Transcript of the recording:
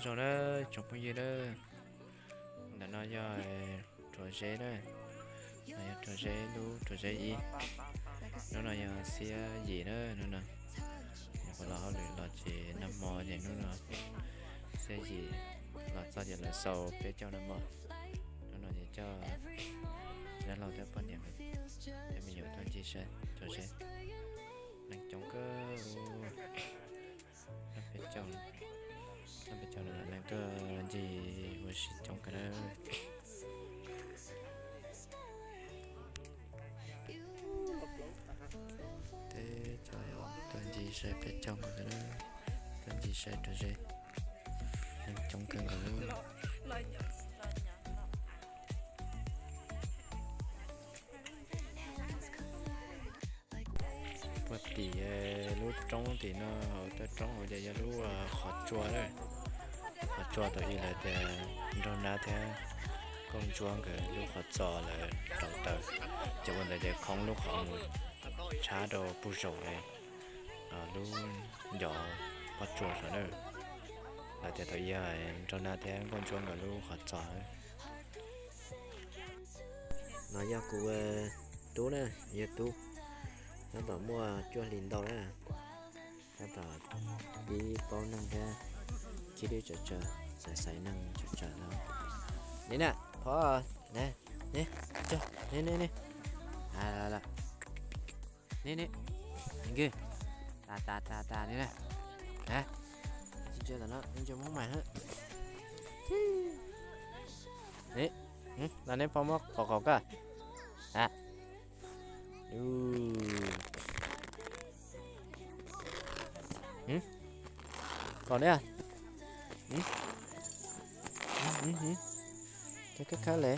Zoo na, tsoom phooj ywg na, ntawm no yog ruam zeb na, no yog ruam zeb, lub ruam zeb ib. Hnub no yog xiab yim na, hnub no nyuam qhuav los hauj lwm los ces nag hmo ces hnub no xiab yim los txog ces lawv xaus peb caug nag hmo. Hnub no ces coj dab laug thiab poj niam thiab me nyuam tuaj ncig saib ruam zeb. Neeg coob kawg. Peb caug, peb caug neeg tuaj ncig ua si coob kawg na. Peb caug tuaj ncig saib peb caug nkaus na, tuaj ncig saib ruam zeb, neeg coob kawg nkaus. Puag tim lub roob tim no, hauv tej roob hauv ces yog lub qhov tsua na, qhov tsua thaum ub lawv tias nraug nab thiab nkauj ntsuab nkawd lub qhov txos lawv rauv taws, ces ua ntawd ces khoob lub qhov mus tshab rau puag saum lub ncov pob tsuas saum na. Lawv tias thaum ub yog nraug nab thiab nkauj ntsuab nkawd lub qhov txos. No yog kuv tub na, yog tub, tab tom muaj cuaj hlis ntau na, tab tom pib paub neeg thiab khib dwb tsawv tsawv, xaiv xaiv neeg tsawv tsawv no. Ni na, phov, ni, ni, ni, ni, ni, ni, ni, tas tas tas tas ni na, tsis ntsia tom no, ntsia Hmoob Mas. Ni, los neb pog muab qom qom koj. Kom ne, khawb khawb le,